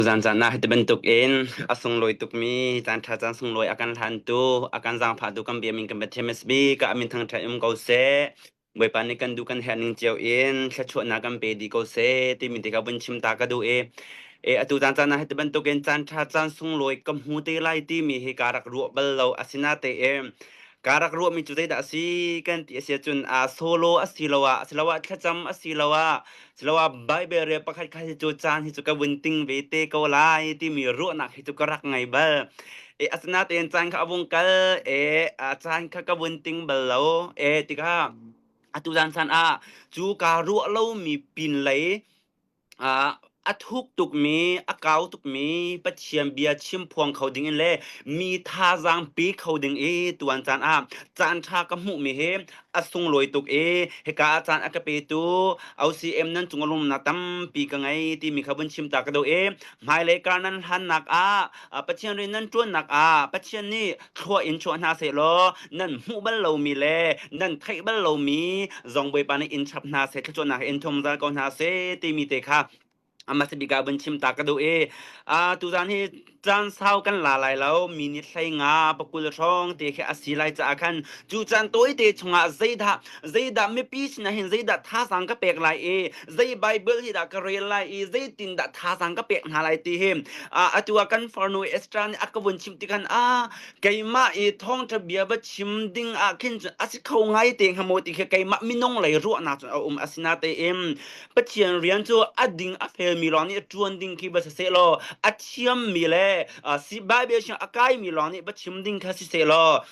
Zan caan ah hiti bantuk in a sunglawi tukmi caan ṭha caan sunglawi a kan hlantu, a kan zaangfahtu kan biamin kan Pathian SB ka min thangṭhat um ko seh. Bawipa nih kan duh kan herh ning cio in thluachuahnak kan pe dih ko seh timi te kha vun chim ta ka duh i e atu caan caan ah hiti bantuk in caan ṭha caan sunglawi ka hmu te lai timi hi ka rak ruah bal lo. Asinatein ka rak ruahmi cu zeidah a si kan ti a si ahcun a solo a si lo ah asiloah thlacam a si lo ah Siloah Baibal rel pakhat khat hi cu caan hi cu ka vun ting ve te ko lai timi ruahnak hi cu ka rak ngei bal. E, asinain caan kha a vung kal e, a caan kha ka vun ting bal lo. E, tikah atu zan san ah cu kaa ruah lomi pin lei ah a thuk tukmi, a kau tukmi Pathian bia chim phuang kho ding in le mi thazaang pe kho ding i tuan caan ah caan ṭha ka hmuhmi hi a sunglawi tuk i hika ah caan a ka petu OCM nan cung lumnak tampi ka ngei timi kha vun chim ta ka duh i hmailei kar nan hlannak ah Pathian rian nan ṭuannak ah Pathian nih thlua in chuah hna sehlaw nan hmuh bal lomi le nan theih bal lomi zong Bawipa nih in chap hna seh thluachuahnak in thum zal ko hna seh timi te kha Amah bik ah vun chim ta ka duh i tuzaan hi caan sau kan la lai lo minute 15 pakul hrawng te khi a si lai caah khan cu caan tawite chungah zeidah zeidah mipi sinah hin zeidah thazaang ka pek lai i zei Bible hi dah ka rel lai i zeitin dah thazaang ka pek hna lai ti hi atu ah kan farnu Esther nih a ka vun chim tikhan a keimah i thawngṭha bia va chim ding ah khin cun a si kho ngai te hnga maw ti khi keimah minung lei ruahnak cun a um asinatein Pathian rian cu a ding a felmi lawng nih ṭuan ding khi va si sehlaw a thiammi le si Bible a kaimi lawng nih va chim ding kha si sehlaw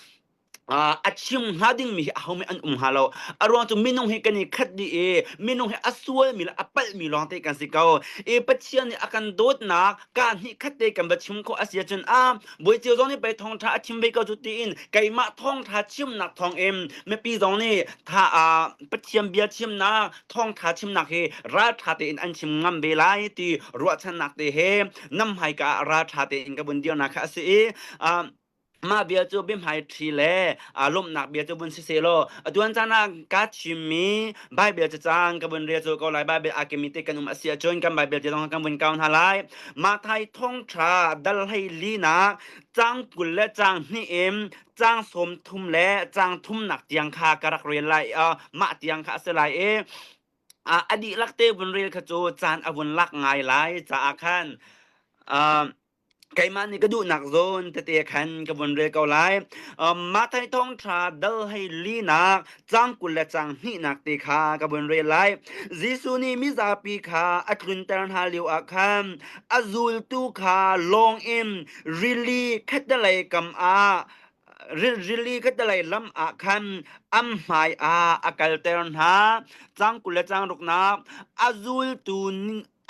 a chim hnga dingmi hi ahohmanh an um hnga lo. A ruang cu minung hi kan i khat dih i minung hi a sualmi le a palhmi lawng te kan si ko. I Pathian nih a kan dawtnak ka hnih khat te kan va chim khawh a si ahcun a Bawi cio zong nih pei thawngṭha a chim ve ko cu tiin keimah thawngṭha chimnak thawngin mipi zong nih tha Pathian bia chimnak thawngṭha chimnak hi ralṭha tein an chim ngam ve lai ti ruahchannak te he nam hmaika ah ralṭha tein ka vun dirnak kha a si i mah bia cu biahmai ṭhi le lawmhnak bia cu vun si sehlaw atuan caan ah ka chimmi Bible cacang ka vun rel cu ko lai. Bible aa kemi te kan um a si ahcun kan Bible te zong kan vun kau hna lai. Matthai thawngṭha dal hlei linak cang 20 le cang hnih in cang 30 le cang thumnak tiang kha ka rak rel lai. Mah tiang kha a si lai i a dihlak te vun rel kha cu caan a vun lak ngai lai caah khan keimah nih ka duhnak zawn tete khan ka vun rel ko lai. Matthai thawngṭha dal hei linak cang 20 le cang hnihnak te kha ka vun rel lai. Jesuh nih mizapi kha a tlunter hna lio ah khan a zultu kha lawng in rili khattelei kam ah rili khattelei lam ah khan an hmai ah a kalter hna. Cang 20 le cang ruknak a zultu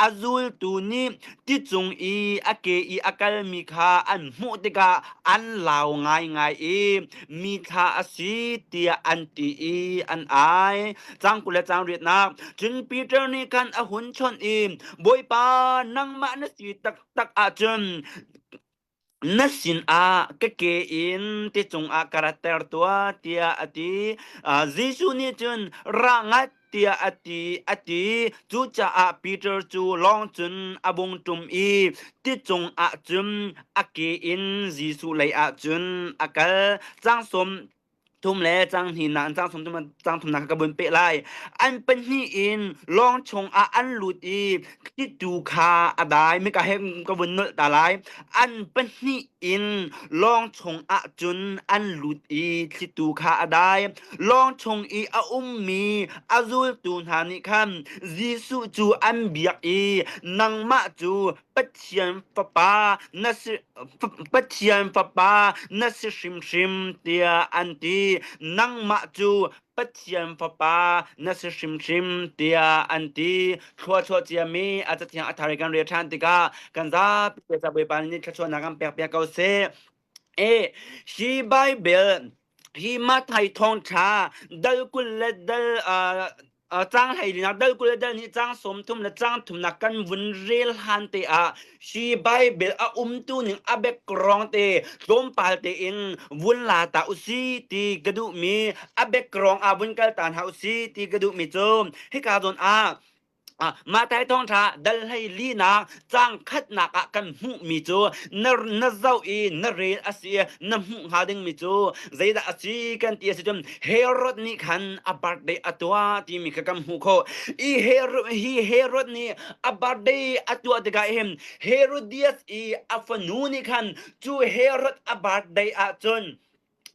A zultu nih ti cung i a ke i a kalmi kha an hmuh tikah an lau ngaingai i mi thla a si tiah an ti i an ai. Cang 20 le cang riatnak. Cun Peter nih khan a hun chawnh i, Bawipa, nangmah na si taktak ahcun na sinah ka ke in ti cungah ka ratter tuah tiah a ti. Jesuh nih cun ra ngat tiah a ti a ti. Cucaah Peter cu lawng cun a vung ṭum i ti cungah cun a ke in Jesuh lei ah cun a kal. Cang sawm thum le cang hnih nak cang thum cang thum nak ka vun peh lai. An pahnih in lawng chungah an lut i thlitu kha a dai. Mika he ka vun nolh ta lai. An pahnih in lawng chungah cun an lut i thlitu kha a dai. Lawng chung i a ummi a zultu hna nih khan Jesuh cu an biak i nangmah cu Pathian Fapa na si Pathian Fapa na si hrimhrim tiah an ti. Nangmah cu Pathian Fapa na si hrimhrim tiah an ti. Thluachuah ciami a cathiang a thar i kan rel ṭhan tikah kan zapi te Bawipa nih thluachuahnak kan pek piak ko seh. E, hi Bible hi Matthai thawngṭha dal 20 le dal cang 14nak dal 20 le dal hnih cang 30 le cang thumnak kan vun rel han te ah hi Bible a umtu ning a background te tlawmpal tein vun la ta usi ti ka duhmi a background ah vun kal ta hna usi ti ka duhmi cu hika zawn ah. Matthai thawngṭha dal hlei linak caang khatnak ah kan hmuhmi cu na zoh i na rel a si i na hmuh hnga dingmi cu zeidah a si kan ti a si cun Herod nih khan a birthday a tuah timi kha kan hmuh khawh. I Herod hi Herod nih a birthday a tuah tikah hin Herodias i a fanu nih khan cu Herod a birthday ahcun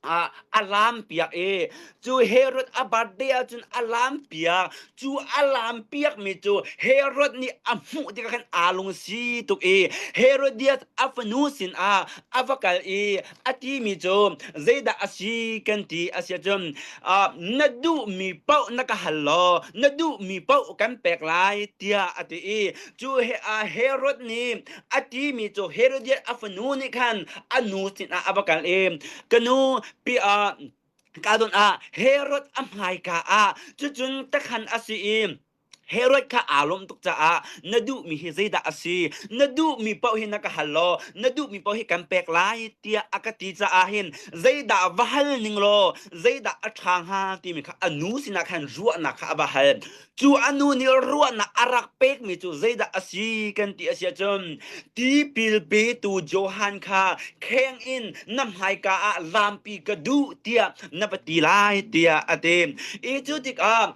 a laam piak i cu Herod a birthday ahcun a laam piak. Cu a laam piakmi cu Herod nih a hmuh tikah khan aa lungsi tuk i Herodias a fanu sinah a va kal i a timi cu zeidah a si kan ti a si ahcun na duhmi paoh na ka hal law na duhmi paoh kan pek lai tiah a ti i cu Herod nih a timi cu Herodias a fanu nih khan a nu sinah a va kal i ka nu pi ka don ah Herod a hmaika ah cucun takhan a si i Herod kha aa lawm tuk caah na duhmi hi zeidah a si? Na duhmi paoh hi na ka hal law na duhmi paoh hi kan pek lai tiah a ka ti caah hin zeidah va hal ning law zeidah a ṭha hnga timi kha a nu sinah khan ruahnak kha a va hal. Cu a nu nih ruahnak a rak pekmi cu zeidah a si kan ti a si ahcun tipil petu Johan kha kheng in na hmaika ah lampi ka duh tiah na va ti lai tiah a ti. I cu tikah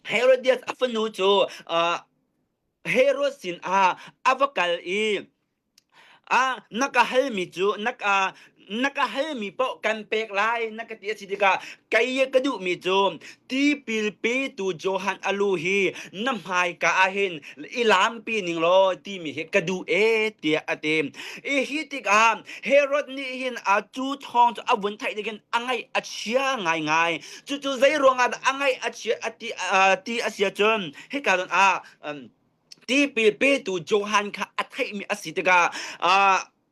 Herodias a fanu cu Herod sinah a va kal i na ka halmi cu na ka halmi paoh kan pek lai na ka ti a si tikah kei ka duhmi cu tipil petu Johan a lu hi na hmaika ah hin i lampi ning law timi hi ka duh e tiah a ti. I hi tikah Herod nih hin a cu thawng cu a vun theih tik hin a ngaih a chia ngaingai. Cucu zei ruangah dah a ngaih a chia a ti, ti a si ahcun hika zawn ah tipil petu Johan kha a theihmi a si tikah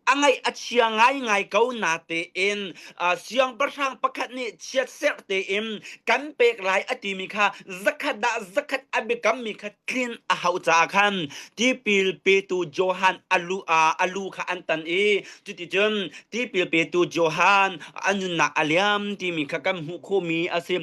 a ngaih a chia ngaingai ko natein siangpahrang pakhat nih chiatserh tein kan pek lai a timi kha zakhat dah zakhat a biakammi kha tlin a hauh caah khan tipil petu Johan a lu kha an tan i cuticun tipil petu Johan a nunnak a liam timi kha kan hmuh khawhmi a si.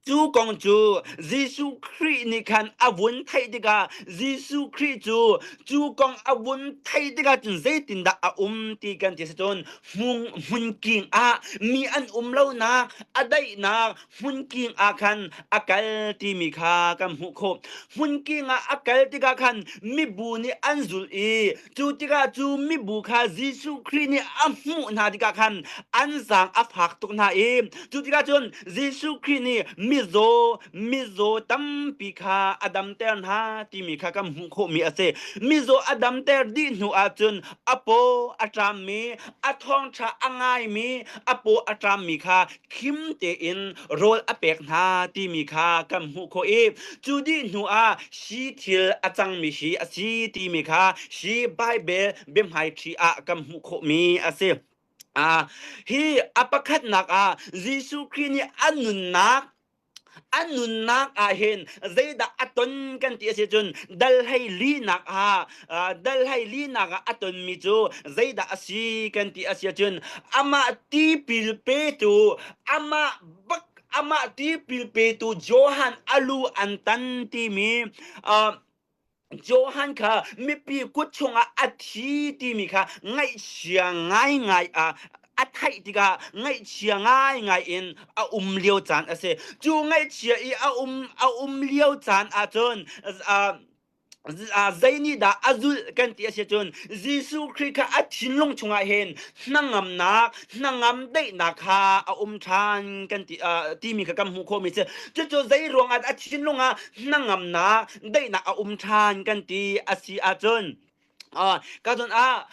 Cu kong cu Jesuh Khrih nih khan a vun theih tikah Jesuh Khrih cu cu kong a vun theih tikah cun zeitindah a um ti kan ti si cun hmunking ah mi an um lonak a daihnak hmunking ah khan a kal timi kha kan hmuh khawh. Hmunking ah a kal tikah khan mibu nih an zulh i Cu tikah cu mibu kha Jesuh Khrih nih a hmuh hna tikah khan an zaang a fak tuk hna i cu tikah cun Jesuh Khrih nih mizaw mizaw tampi kha a damter hna timi kha kan hmuh khawhmi a si. Mizaw a damter dih hnu ahcun a paw a ṭammi, a thawngṭha a ngaimi, a paw a ṭammi kha khim tein rawl a pek hna timi kha kan hmuh khawh i cu dih hnu ah hi thil a cangmi hi a si timi kha hi Baibal biahmaiṭhi ah kan hmuh khawhmi a si. Hi a pakhatnak ah Jesuh Khrih nih a nunnak a nunnak ah hin zeidah a ton kan ti a si cun dal hlei linak ah dal hlei linak ah a tonmi cu zeidah a si kan ti a si ahcun amah tipil petu amah bak amah tipil petu Johan a lu an tan timi Johan kha mipi kut chungah a thi timi kha ngaihchia ngaingai ah a theih tikah ngaihchia ngaingai in a um lio caan a si. Cu ngaihchia i a um lio caan ahcun zei nih dah a zulh kan ti a si cun Jesuh Khrih kha a thinlung chungah hin hnangamnak hnangam daihnak kha a um ṭhan kan ti timi kha kan hmuh khawhmi si. Cucu zei ruangah a thinlung ah hnangamnak daihnak a um ṭhan kan ti a si ahcun ka zawn ah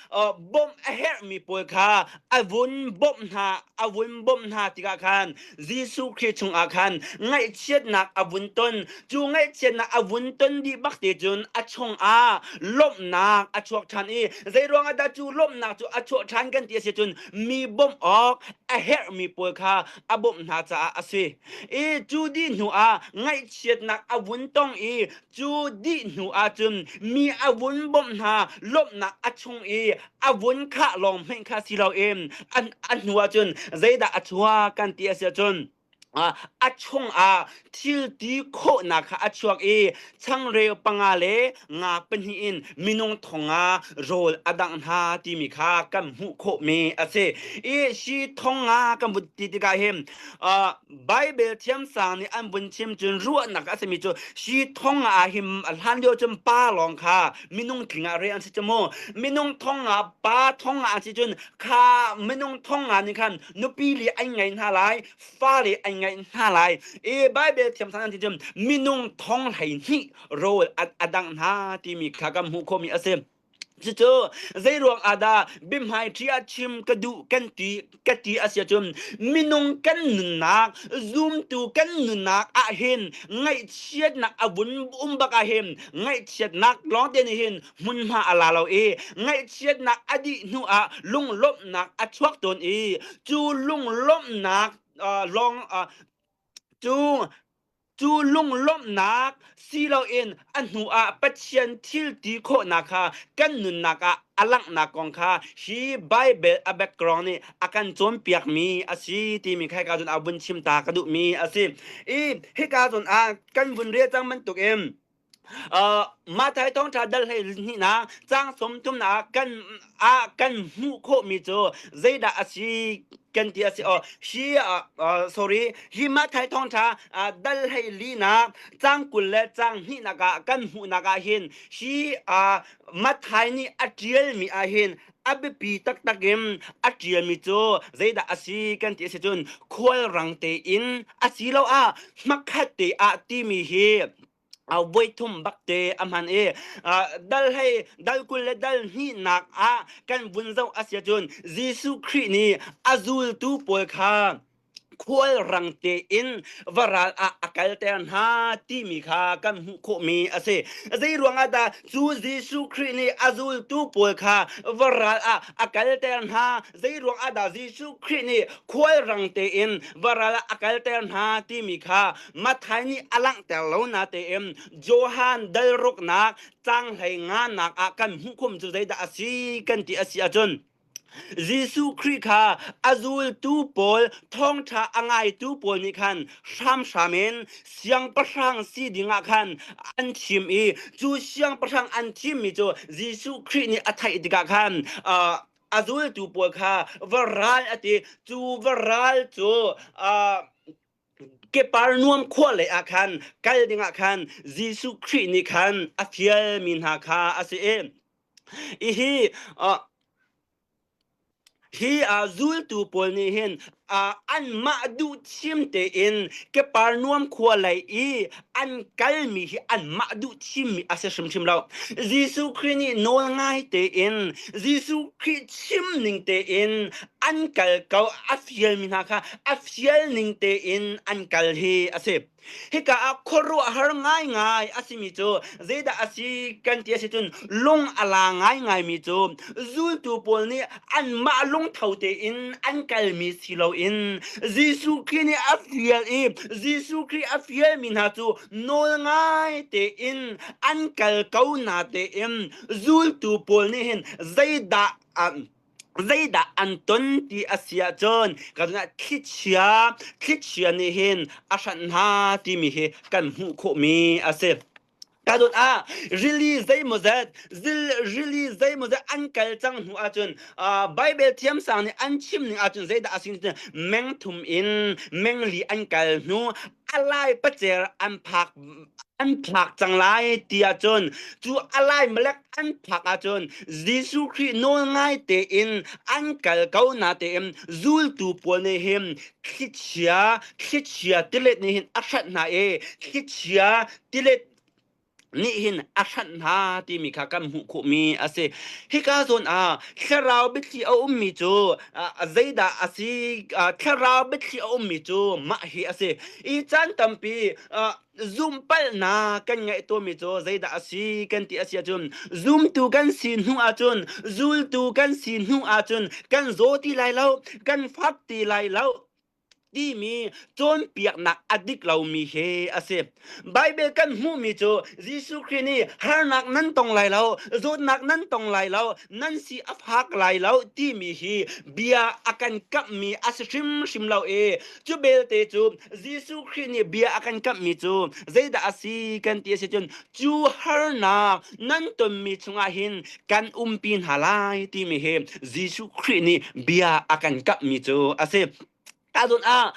bawmh a herhmi pawl kha a vun bawmh hna a vun bawmh hna tikah khan Jesuh Khrih chungah khan ngaihchiatnak a vun ton. Cu ngaihchiatnak a vun ton dih bak te cun a chungah lawmhnak a chuak ṭhan i zei ruangah dah cu lawmhnak cu a chuah ṭhan kan ti a si cun mi bawmh awk a herhmi pawl kha a bawmh hna caah a si. I cu dih hnu ah ngaihchiatnak a vun tong i cu dih hnu ahcun mi a vun bawmh hna lawmhnak a chung i a vun khah lawng hmanh kha si loin an a hnu ahcun zeidah a chuak kan ti a si ahcun. A chungah thil ti khawhnak kha a chuak i changreu panga le nga pahnih in minung thong ah rawl a dangh hna timi kha kan hmuh khawhmi a si. I hi thong nga kan vun ti tikah hin Bible thiamsang nih an vun chim cun ruahnak a simi cu hi thong ah hin hlan lio cun pa lawng kha minung tling ah re an si cu mu. Minung thong ah pa thong ah an si cun kha minung thong ah nih khan nupi li an ngei hna lai fale an ngaih hna lai i Bible thiamsang an ti cun minung thong 12 rawl a dang hna timi kha kan hmuh khawhmi a si. Cucu zeiruang ah dah biahmai ṭhi ah chim ka duh kan ti ka ti a si ahcun minung kan nunnak zumtu kan nunnak ah hin ngaihchiatnak a vun um bak ah hin ngaihchiatnak lawng te nih hin hmunhma a la lo i ngaihchiatnak a dih hnu ah lunglawmhnak a chuak tawn i cu lunglawmhnak lawng cu cu lunglawmhnak si loin a hnu ah Pathian thil ti khawhnak kha kan nunnak ah a langhnak kong kha hi Bible a background nih a kan cawnpiakmi a si timi kha hika zawn ah vun chim ta ka duhmi a si. I hika zawn ah kan vun rel cang bantukin Matthai thawngṭha dal 12 nak caang 30 nak kan ah kan hmuh khawhmi cu zeidah a si kan ti a si aw hi sorry hi Matthai thawngṭha dal 14 nak caang 20 le caang 2 nak ah kan hmuhnak ah hin hi Matthai nih a ṭialmi ah hin a biapi taktak in a ṭialmi cu zeidah a si kan ti a si cun khualrang tein asiloah hmakhat te ah timi hi voithum bak te a hman i dal hei dal 20 le dal 2 nak ah kan vun zoh a si ahcun Jesuh Khrih nih a zultu pawl kha khualrang tein varal ah a kalter hna timi kha kan hmuh khawhmi a si. Zei ruangah dah cu Jesuh Khrih nih a zultu pawl kha varal ah a kalter hna? Zei ruangah dah Jesuh Khrih nih khualrang tein varal ah a kalter hna timi kha Matthai nih a langhter lo natein Johan dal ruknak caang 15 nak ah kan hmuh khum cu zeidah a si kan ti a si ahcun Jesuh Khrih kha a zultu pawl thawngṭha a ngaitu pawl nih khan hramhram in siangpahrang si dingah khan an thim i cu siangpahrang an thimmi cu Jesuh Khrih nih a theih tikah khan a zultu pawl kha va ral a ti cu va ral cu Keparnuam khua lei ah khan kal dingah khan Jesuh Khrih nih khan a fialmi hna kha a si i hi hi zultu pawl nih hin anmah duh thim tein Keparnuam khua lei i an kalmi hi anmah duh thimmi a si hrimhrim lo. Jesuh Khrih nih nawl ngai tein Jesuh Khrih chim ning tein an kal ko a fialmi hna kha a fial ning tein an kal hi a si. Hika ah khuaruahhar ngaingai a simi cu zeidah a si kan ti a si cun lung a la ngaingaimi cu zultu pawl nih anmah lungtho tein an kalmi si loin Jesuh Khrih nih a fial i Jesuh Khrih a fialmi hna cu nawl ngai tein an kal ko na tein zultu pawl nih hin zeidah zeidah an ton ti a si ahcun kan thlichia thlichia nih hin a hranh hna timi hi kan hmuh khawhmi a si. Ka dawt ah rili zeimawzat zil rili zeimawzat an kal cang hnu ahcun Bible thiamsang nih an chim ning ahcun zeidah a si meng thum in meng li an kal hnu alai pacer an phak an phak cang lai ti ahcun cu alai malek an phak ahcun Jesuh Khrih nawl ngai tein an kal ko na tein zultu pawl nih hin thlichia thlichia tilet nih hin a hranh hna i thlichia tilet nih hin a hranh hna timi kha kan hmuh khawhmi a si. Hika zawn ah thlarau biathli a ummi cu zeidah a si? Thlarau biathli a ummi cu mah hi a si. I caan tampi zumhpalhnak kan ngeih tawnmi cu zeidah a si kan ti a si ahcun zumtu kan si hnu ahcun zultu kan si hnu ahcun kan zaw ti lai lo, kan fak ti lai lo. timi cawnpiaknak a dik lomi hi a si. Baibal kan hmuhmi cu Jesuh Khrih nih harnak nan tong lai lo, zawtnak nan tong lai lo, nan si a fak lai lo timi hi bia a kan kamhmi a si hrimhrim lo i cu belte cu Jesuh Khrih nih bia a kan kamhmi cu zeidah a si kan ti a si cun cu harnak nan tonmi chungah hin kan umpi hna lai timi hi Jesuh Khrih nih bia a kan kamhmi cu a si. Ka zawn ah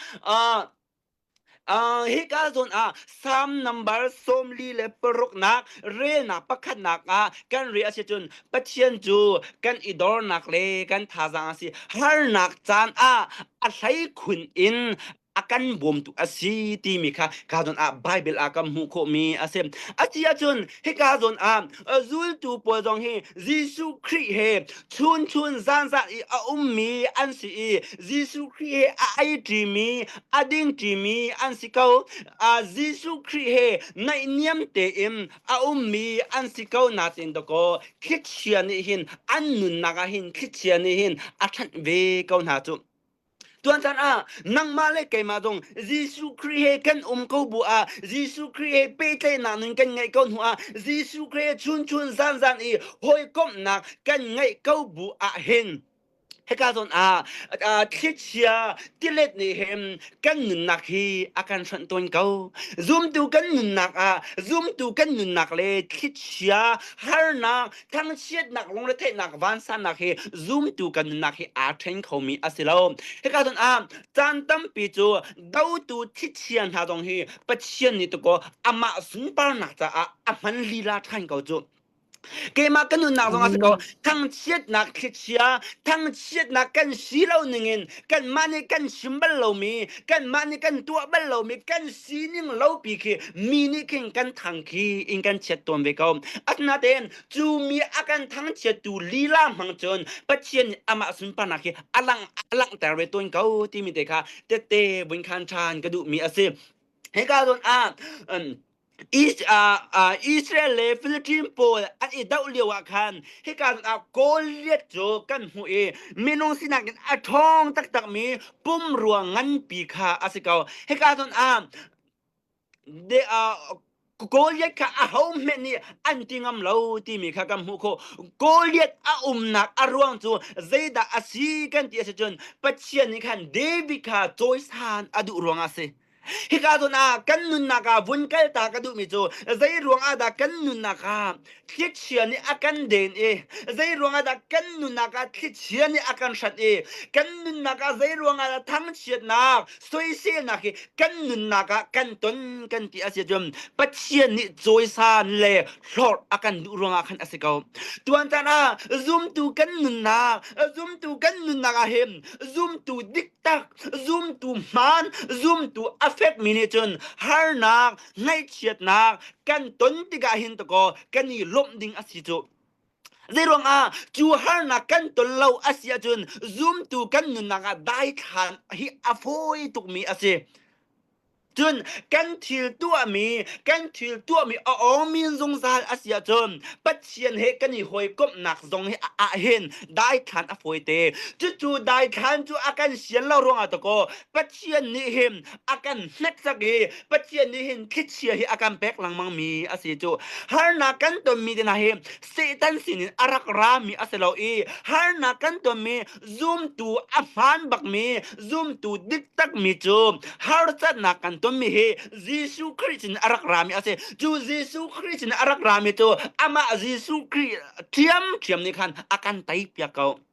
hika zawn ah Psalm number 46 nak relnak pakhatnak ah kan rel a si cun Pathian cu kan i dornak le kan thazaang a si. Harnak caan ah a hleikhun in a kan bawmtu a si timi kha ka zawn ah Bible ah kan hmuh khawhmi a si. A si ahcun hika zawn ah zultu pawl zong hi Jesuh Khrih he chun chun zan zan i a ummi an si i Jesuh Khrih he a ei ṭimi a ding ṭimi an si ko. Jesuh Khrih he naihniam tein a ummi an si ko nain dakaw thlichia nih hin an nunnak ah hin thlichia nih hin a ṭhanh ve ko hna cu. Tuan caan ah nangmah le keimah zong Jesuh Khrih he kan um ko bu ah Jesuh Khrih he pehtlaihnak nun kan ngeih ko hnu ah Jesuh Khrih he chun chun zan zan i hawikomhnak kan ngeih ko bu ah hin hika zawn ah thlichia tilet nih hin kan nunnak hi a kan hranh tawn ko. Zumtu kan nunnak ah zumtu kan nunnak le thlichia harnak thangchiatnak lungretheihnak vansannak hi zumtu kan nunnak hi aa ṭhen khomi a si lo. Hika zawn ah caan tampi cu dotu thlichia hna zong hi Pathian nih tukaw amah sunparnak caah a hman lila ṭhan ko cu. Keimah ka nunnak zong a si ko. Thangchiatnak thlichia, thangchiatnak kan si lo ningin kanmah nih kan chim bal lomi, kanmah nih kan tuah bal lomi, kan sining lopi khi mi nih khin kan thang khi in kan chiat tawn ve ko. Asinain cu mi a kan thangchiattu lila hmang cun Pathian nih amah sunparnak hi a lang a langhter ve tawn ko timi te kha tette vun khan ṭhan ka duhmi a si. Hika zawn ah Israel le Philippine pawl an i doh lio ah khan hika zawn ah Goliath cu kan hmuh i minung sinak in a ṭhawng taktakmi pumrua nganpi kha a si ko. Hika zawn ah de, uh, Goliath kha ahohmanh nih an ti ngam lo timi kha kan hmuh khawh. Goliath a umnak a ruang cu zeidah a si kan ti a si cun Pathian nih khan David kha cawisan a duh ruangah a si. Hika zawn ah kan nunnak ah vun kalta ka duhmi cu zei ruangah dah kan nunnak ah thlichia nih a kan den i zei ruangah dah kan nunnak ah thlichia nih a kan hrat i kan nunnak ah zei ruangah dah thangchiatnak soiselnak hi kan nunnak ah kan ton kan ti a si cun Pathian nih cawisan le hlorh a kan duh ruangah khan a si ko. Tuan caan ah zumtu kan nunnak zumtu kan nunnak ah hin zumtu dik tak zumtu hmaan zumtu a fekmi nih cun harnak ngaihchiatnak kan ton tikah hin takaw kan i lawmh ding a si cu. Zeiruangah cu harnak kan ton lo a si ahcun zumtu kan nunnak ah daithlan hi a fawi tukmi a si. Cun kan thil tuahmi, kan thil tuahmi a awngmin zungzal a si ahcun Pathian he kan i hawikomhnak zong hi ah hin daithlan a fawi te. Cucu daithlan cu a kan sian lo ruangah takaw Pathian nih hin a kan hneksak i Pathian nih hin thlichia hi a kan pek lengmang mi a si cu. Harnak kan tonmi te hna hi Satan sinin a rak rami a si lo i harnak kan tonmi zumtu a hmaan bakmi zumtu dik takmi cu harsatnak kan tonmi hi Jesuh Khrih sin a rak rami a si. Cu Jesuh Khrih sin a rak rami cu amah Jesuh Khrih ṭhiamṭhiam nih khan a kan teipiak ko.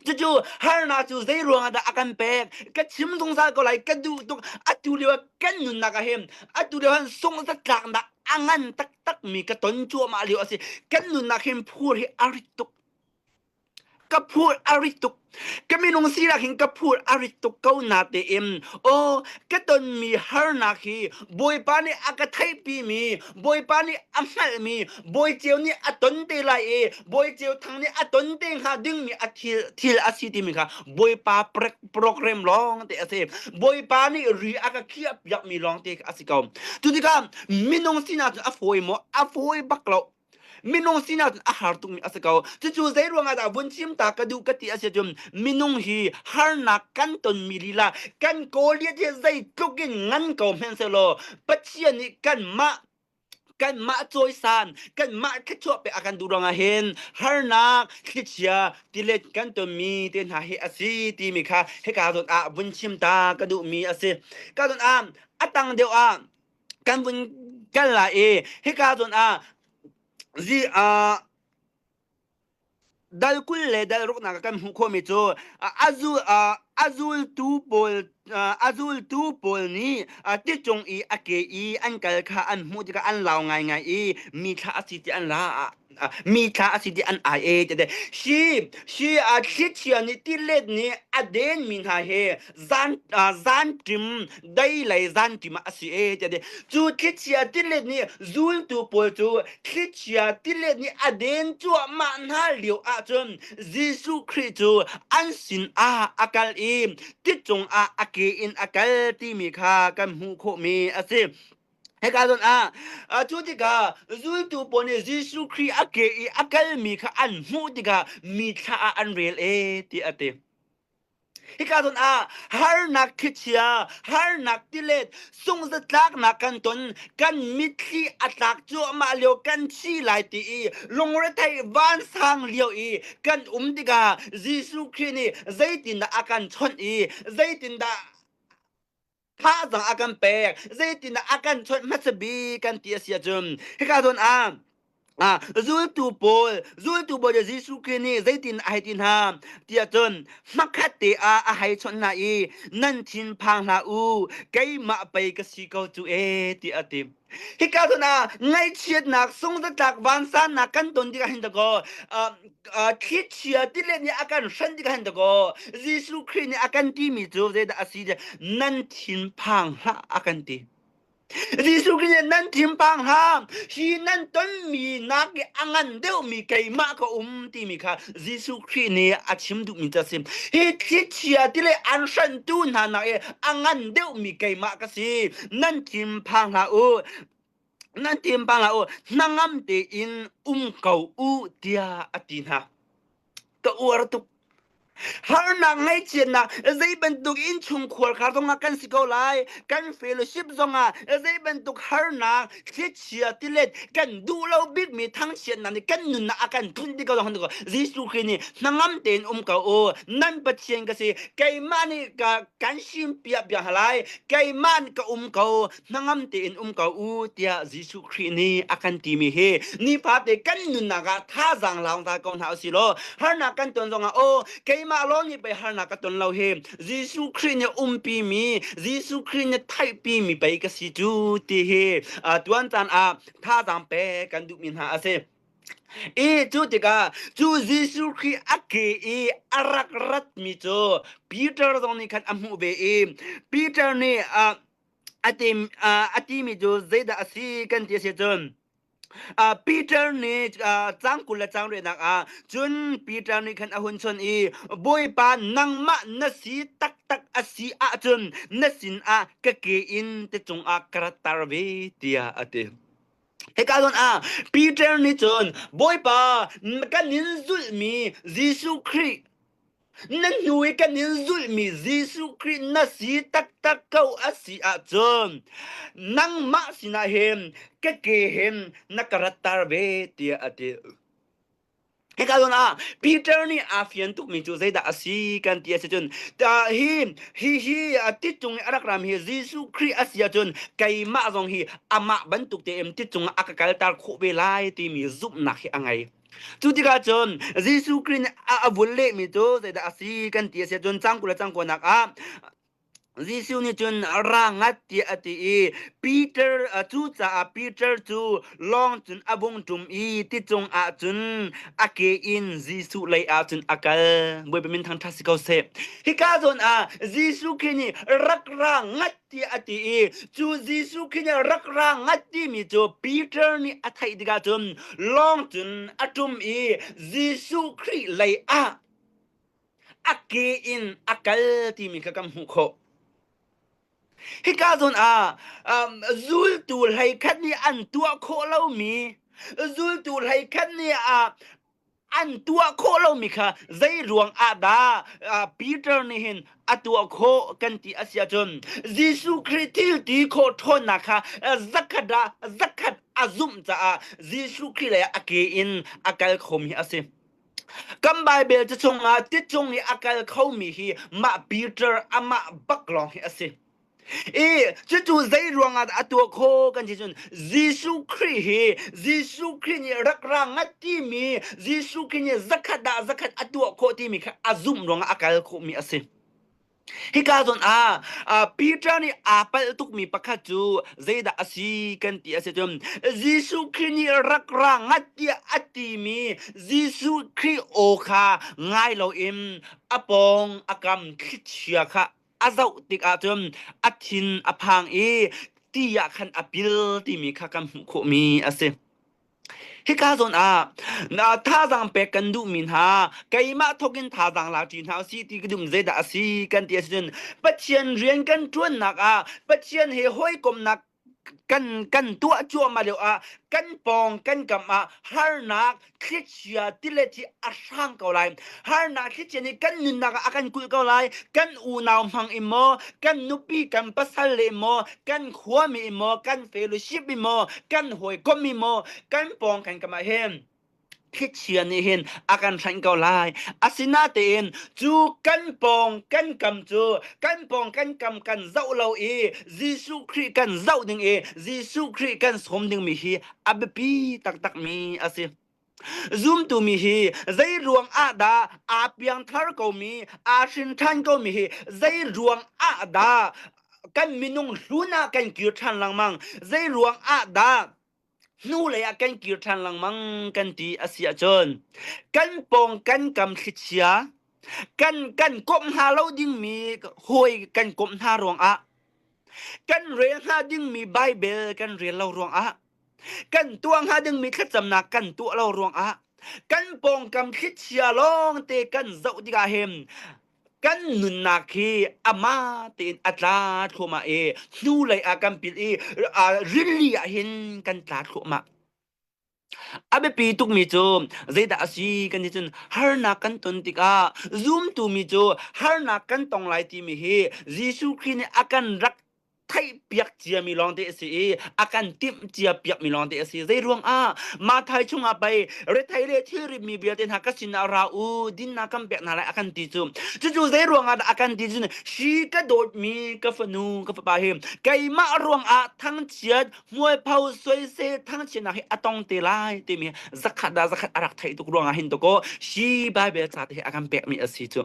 Cucu harnak cu zei ruangah dah a kan pek? Ka chim zungzal ko lai, ka duh tuk. Atu lio ah kan nunnak ah hin, atu lio han sungzatlaknak a ngan taktakmi ka ton cuahmah lio a si. Kan nunnak hin phur hi a rit tuk. Ka phur a rit tuk. Ka minung sinak hin ka phur a rit tuk ko na tein aw ka tonmi harnak hi Bawipa nih a ka theihpimi Bawipa nih a hngalhmi Bawi Ceu nih a ton te lai i Bawi Ceu Thang nih a ton te hnga dingmi a thil thil a si timi kha Bawipa program lawng te a si. Bawipa nih ri a ka khiah piakmi lawng te a si ko. Cu tikah minung sinak cu a fawi maw? A fawi bak lo. Minung sinak cun a har tukmi a si ko. Cucu zei ruangah dah vun chim ta ka duh ka ti a si cun minung hi harnak kan tonmi lila kan Goliath hi zeitluk in ngan ko hmanh sehlaw Pathian nih kanmah kanmah cawisan kanmah thluachuah pek a kan duh ruangah hin harnak thlichia tilet kan tonmi te hna hi a si timi kha hika zawn ah vun chim ta ka duhmi a si. Ka zawn ah a tang deuh ah kan vun kal lai i hika zawn ah zi dal 20 le dal ruknak ah kan hmuh khawhmi cu a zultu pawl a zultu pawl nih ti cung i a ke i an kal kha an hmuh tikah an lau ngaingai i mi thla a si ti an la mi thla a si ti an ai e ti hi hi a thlichia nih tilet nih a den mi hna he zan zanṭim dei lei zanṭim ah a si e ti cu thlichia tilet nih zultu pawl cu thlichia tilet nih a den cuahmah hna lio ahcun Jesuh Khrih cu an sin ah a kal i ti cungah a ke in a kal timi kha kan hmuh khawhmi a si. Hika zawn ah cu tikah zultu pawl nih Jesuh Khrih a ke i a kalmi kha an hmuh tikah mi thla ah an rel e ti a ti. Hika zawn ah harnak thlichia, harnak tilet, sungzatlaknak kan ton, kan mitthli a tlak cuahmah lio kan thi lai ti i lungretheih vansang lio i kan um tikah Jesuh Khrih nih zeitindah a kan chawnh i zeitindah thazaang a kan pek, zeitindah a kan chawnh hmasa bik kan ti a si ahcun hika zawn ah zultu pawl zultu pawl Jesuh Khrih nih zeitin a hei ti hna tiah cun hmakhat te ah a hei chawnh hna i nan thin phang hlah u keimah pei ka si ko cu e tiah a ti. Hika zawn ah ngaihchiatnak sungzatlak vansannak kan ton tikah hin dakaw thlichia tilet nih a kan hran tikah hin dakaw Jesuh Khrih nih a kan timi cu zeidah a si nan thin phang hlah a kan ti. Jesuh Khrih nih nan thinphang hlah hi nan tonmi nak i a ngan deuhmi keimah ka um timi kha Jesuh Khrih nih a chim duhmi cu a si. Hi thlichia tile an hrantu hna nak i a ngan deuhmi keimah ka si. Nan thinphang hlah u. Nan thinphang hlah u. Hnangam tein um ko u tiah a ti hna. Ka uar tuk. Harnak ngaihchiatnak zei bantuk innchungkhar kha zongah kan si ko lai. Kan fellowship zongah zei bantuk harnak, thlichia, tilet kan duh lo bikmi thangchiatnak nih kan nunnak a kan tlunh ti ko zong Jesuh Khrih nih hnangam tein um ko u. Nan Pathian ka si. Keimah nih ka kan simpiak bia hna lai. Keimah nih ka um ko. Hnangam tein um ko u tiah Jesuh Khrih nih a kan timi hi nifate kan nunnak ah thazaang laung ta ko hna usih law harnak kan ton zongah aw keimah lawng nih pei harnak ka ton lo hi Jesuh Khrih nih umpi mi Jesuh Khrih nih theihpi mi pei ka si cu ti hi tuan caan ah thazaang pe kan duhmi hna a si. I cu tikah cu Jesuh Khrih a ke i a rak ratmi cu Peter zong nih khan a hmuh ve i Peter nih a timi cu zeidah a si kan ti a si cun Peter nih cang 20 le cang riahnak ah cun Peter nih khan a hun chawnh i Bawipa nangmah na si taktak a si ahcun na sinah ka ke in ti cungah ka ratter ve tiah a ti. Hika zawn ah Peter nih cun Bawipa kan in zulhmi Jesuh Khrih Na hnu i kan in zulhmi Jesuh Khrih na si taktak ko a si ahcun nangmah sinah hin ka ke hin na ka ratter ve tiah a ti. Hika zawn ah Peter nih aa fian tukmi cu zeidah a si kan ti a si cun hi hi hi ti cung i a rak ram hi Jesuh Khrih a si ahcun keimah zong hi amah bantuk tein ti cungah a ka kalter khawh ve lai timi zumhnak hi a ngei. Cu tikah cun Jesuh Khrih nih a vun lehmi cu zeidah a si kan ti a si ahcun cang 20 le cang kuanak ah Jesuh nih cun ra ngat tiah a ti i Peter cucaah Peter cu lawng cun a vung ṭum i ti cungah cun a ke in Jesuh lei ah cun a kal. Bawipa min thangṭhat si ko seh. Hika zawn ah Jesuh Khrih nih rak ra ngat tiah a ti i cu Jesuh Khrih nih rak ra ngat timi cu Peter nih a theih tikah cun lawng cun a ṭum i Jesuh Khrih lei ah a ke in a kal timi kha kan hmuh khawh. Hika zawn ah zultu 11 nih an tuah khawh lomi. Zultu 11 nih ah an tuah khawh lomi kha zei ruang ah dah Peter nih hin a tuah khawh kan ti a si ahcun Jesuh Khrih thil ti khawh ṭhawnnak kha zakhat ah zakhat a zumh caah Jesuh Khrih lei ah a ke in a kal khomi a si. Kan Baibal ca chungah ti cung i a kal khomi hi mah Peter amah bak lawng hi a si. I cucu zei ruangah dah a tuah khawh kan ti cun Jesuh Khrih hi Jesuh Khrih nih rak ra ngat timi Jesuh Khrih nih zakhat dah zakhat a tuah khawh timi kha a zumh ruangah a kal khawhmi a si. Hika zawn ah Peter nih aa palh tukmi pakhat cu zeidah a si kan ti a si cun Jesuh Khrih nih rak ra ngat tiah a timi Jesuh Khrih aw kha ngai loin a pawng a kam thlichia kha a zoh tikah cun a thin a phang i ti ah khan a pil timi kha kan hmuh khawhmi a si. Hika zawn ah na thazaang pek kan duhmi hna keimah thawkin thazaang la ṭi hna usih ti ka duh zeidah a si kan ti ahcun Pathian rian kan ṭuannak ah Pathian he hawikomhnak kan kan tuah cuahmah lio ah kan pawng kan kam ah harnak thlichia tilet hi a hrang ko lai. Harnak thlichia nih kan nunnak ah a kan kulh ko lai. Kan unau hmang in maw, kan nupi kan pasal le maw, kan khuami in maw, kan fellowship in maw, kan hawikom in maw, kan pawng kan kam ah hin thlichia nih hin a kan hranh ko lai. Asinatein cu kan pawng kan kam cu kan pawng kan kam kan zoh lo i Jesuh Khrih kan zoh ding i Jesuh Khrih kan sawm dingmi hi a biapi taktakmi a si. Zumtu mi hi zei ruang ah dah aa piangthar komi, aa hrin ṭhan komi hi zei ruang ah dah kan minung hlun ah kan kir ṭhan lengmang, zei ruang ah dah hnulei ah kan kir ṭhan lengmang kan ti a si ahcun kan pawng kan kam thlichia kan kan komh hna lo dingmi hawi kan komh hna ruangah kan rel hnga dingmi Baibal kan rel lo ruangah kan tuah hnga dingmi thlacamnak kan tuah lo ruangah kan pawngkam thlichia lawngte kan zoh tikah hin kan nunnak hi amah tein a tla thluahmah i hnulei ah kan pil i rili ah hin kan tla thluahmah. A biapi tukmi cu zeidah a si kan ti cun harnak kan ton tikah zumtu mi cu harnak kan tong lai timi hi Jesuh Khrih nih a kan rak theihpiak ciami lawngte a si i a kan timh cia piakmi lawngte a si. Zei ruangah Mathai chungah pei rethei le thilrit mi vialte hna ka sinah ra u dinnak kan pek hna lai a kan ti cu. Cucu zei ruangah dah a kan ti cun hi ka dawtmi ka fanu ka fapa hi keimah ruangah thangchiat hmualpho soisel thangchiatnak hi a tong te lai timi zakhat dah zakhat a rak theih tuk ruangah hin to kaw hi Bible ca te hi a kan pekmi a si cu.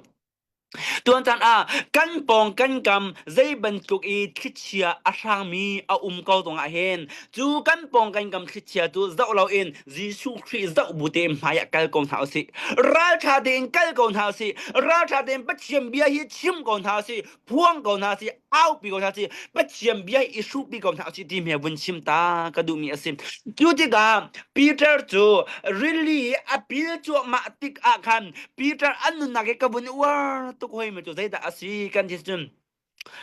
Tuan caan ah kan pawng kan kam zei bantuk i thlichia a hrangmi a um ko zongah hin cu kan pawng kan kam thlichia cu zoh loin Jesuh Khrih zoh bu tein hmai ah kal ko hna usih. Ralṭha tein kal ko hna usih. Ralṭha tein Pathian bia hi chim ko hna usih. Phuang ko hna usih. Aupi ko hna usih. Pathian bia hi i hruhpi ko hna usih ti mi vun chim ta ka duhmi a si. Cu tikah Peter cu rili i a pil cuahmah tik ah khan Peter an nunnak hi ka vun uar tuk hoi mi cu zeidah a si kan ti cun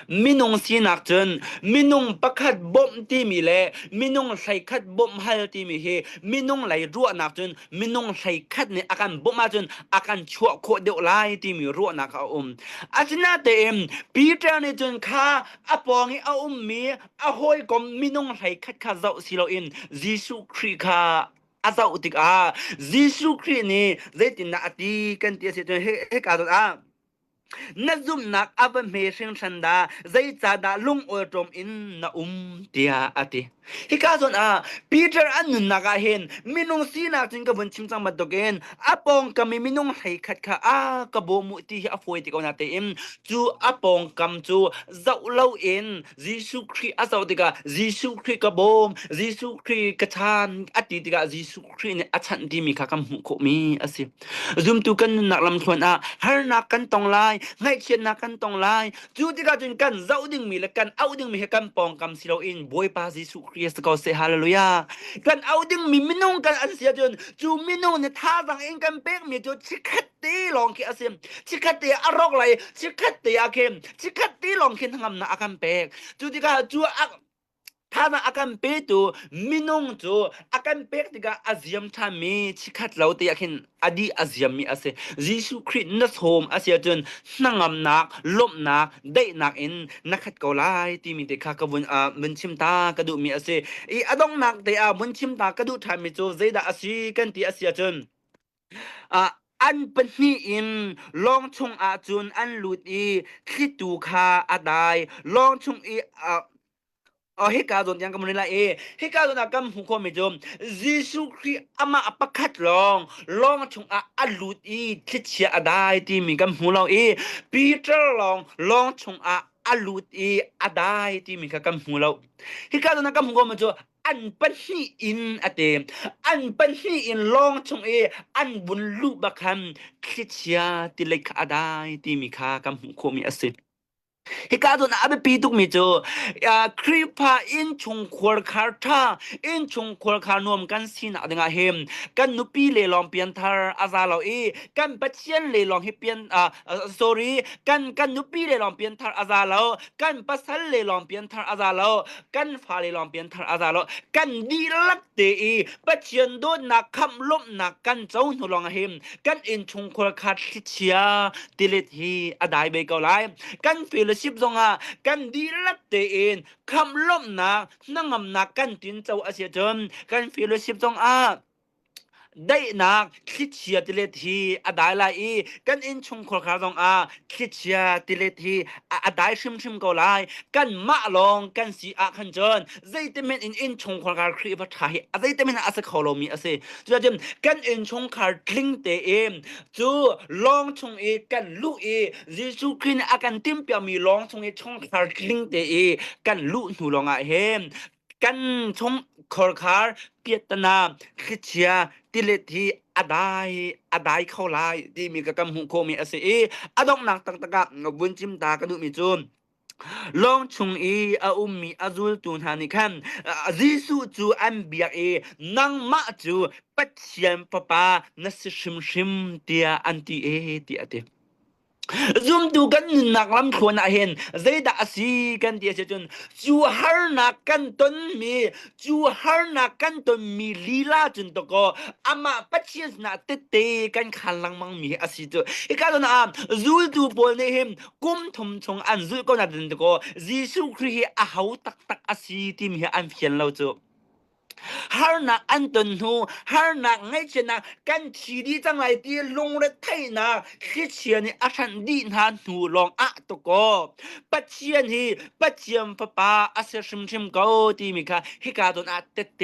minung sinak cun minung pakhat bawmh timi le minung hleikhat bawmh hal timi hi minung lei ruahnak cun minung hleikhat nih a kan bawmh ahcun a kan chuah khawh deuh lai timi ruahnak a um. Asinatein Peter nih cun kha a pawng i a ummi a hawikom minung hleikhat kha zoh si loin Jesuh Khrih kha a zoh tikah Jesuh Khrih nih zeitindah a ti kan ti a si cun hika zawn ah na zumhnak a va hme hringhran dah zeicahdah lungawlṭawm in na um tiah a ti. Hika zawn ah Peter an nunnak ah hin minung sinak cun ka vun chim cang bantukin a pawngkam i minung hleikhat kha a ka bawm u ti hi a fawi ti ko na tein cu a pawngkam cu zoh loin Jesuh Khrih a zoh tikah Jesuh Khrih ka bawm, Jesuh Khrih ka chan a ti tikah Jesuh Khrih nih a chanh timi kha kan hmuh khawhmi a si. Zumtu kan nunnak lamthluan ah harnak kan tong lai, ngaihchiatnak kan tong lai. Cu tikah cun kan zoh dingmi le kan auh dingmi hi kan pawngkam si loin Bawipa Jesuh Khrih si ko seh. Hallelujah. Kan auh dingmi minung kan an si ahcun cu minung nih thazaang in kan pekmi cu chikkhat te lawng khi a si. Chikkhat te a rawk lai, chikkhat te ah khin chikkhat te lawng khin hnangamnak a kan pek. Cu tikah cu a Thazaang a kan petu minung cu a kan pek tikah a ziam ṭhanmi chikkhat lo te ah khin a dih a ziammi a si. Jesuh Khrih na sawm a si ahcun hnangamnak, lawmhnak, daihnak in na khat ko lai timi te kha ka vun, uh, vun chim ta ka duhmi a si. I a donghnak te ah vun chim ta ka duh ṭhanmi cu zeidah a si kan ti a si ahcun uh, an pahnih in lawng chungah cun an lut i thlitu kha a dai. Lawng chung i uh, Oh, hika zawn tiang kan mun lai i hika zawn ah kan hmuh khawhmi cu Jesuh Khrih amah pakhat lawng lawng chungah a lut i thlichia a dai timi kan hmu lo i Peter lawng lawng chungah a lut i a dai timi kha kan hmu lo. Hika zawn ah kan hmuh khawhmi cu an pahnih in a te an pahnih in lawng chung i an vun luh bak khan thlichia tilei kha a dai timi kha kan hmuh khawhmi a si. Hika zawn ah a biapi tukmi cu Khrihfa innchungkhar khar ṭha, innchungkhar khar nuam kan sinak dingah hin kan nupi le lawng pianthar a za lo i kan Pathian le lawng hi pian sorry kan kan nupi le lawng pianthar a za lo, kan pasal le lawng pianthar a za lo, kan fale lawng pianthar a za lo, kan dihlak te i Pathian dawtnak khamh lawmhnak kan co hnu lawng ah hin kan innchungkhar kha thlichia tilet hi a dai ve ko lai kan fellowship zongah kan dihlak tein khamh lawmhnak hnangamnak kan tinco a si ahcun kan fellowship zongah daihnak thlichia tilet hi a dai lai i kan innchungkhar kha zongah thlichia tilet hi a dai hrimhrim ko lai kanmah lawng kan si ah khan cun zeitimen in innchungkhar kha Khrihfa ṭha hi a zeitimen a si kho lomi a si cuacun kan innchungkhar tling tein cu lawng chung i kan luh i Jesuh Khrih nih a kan timhpiakmi lawng chung i chungkhar tling te i kan luh hnu lawngah hin kan chung khorkhar piattana thlichia tilet hi a dai a dai kho lai timi ka kan hmuh khawhmi a si i a donghnak taktak ah vun chim ta ka duhmi cu Lawng chung i a ummi a zultu hna nih khan Jesuh cu an biak i nangmah cu Pathian Fapa na si hrimhrim tiah an ti e tiah a ti. Zumtu kan nunnak lamthluan ah hin zeidah a si kan ti a si cun cu harnak kan tonmi cu harnak kan tonmi lila cun takaw amah Pathian sinah tette kan khan lengmang mi hi a si cu hika zawn ah zultu pawl nih hin kum thum chung an zulh ko na tin ko Jesuh Khrih hi a ho taktak a si timi hi an fian lo cu harnak an ton hnu harnak ngaihchiatnak kan thi dih cang lai ti lungretheihnak thlichia nih a hranh dih hna hnu lawng ah tukaw Pathian hi Pathian fapa a si hrimhrim ko timi kha hika zawn ah tette.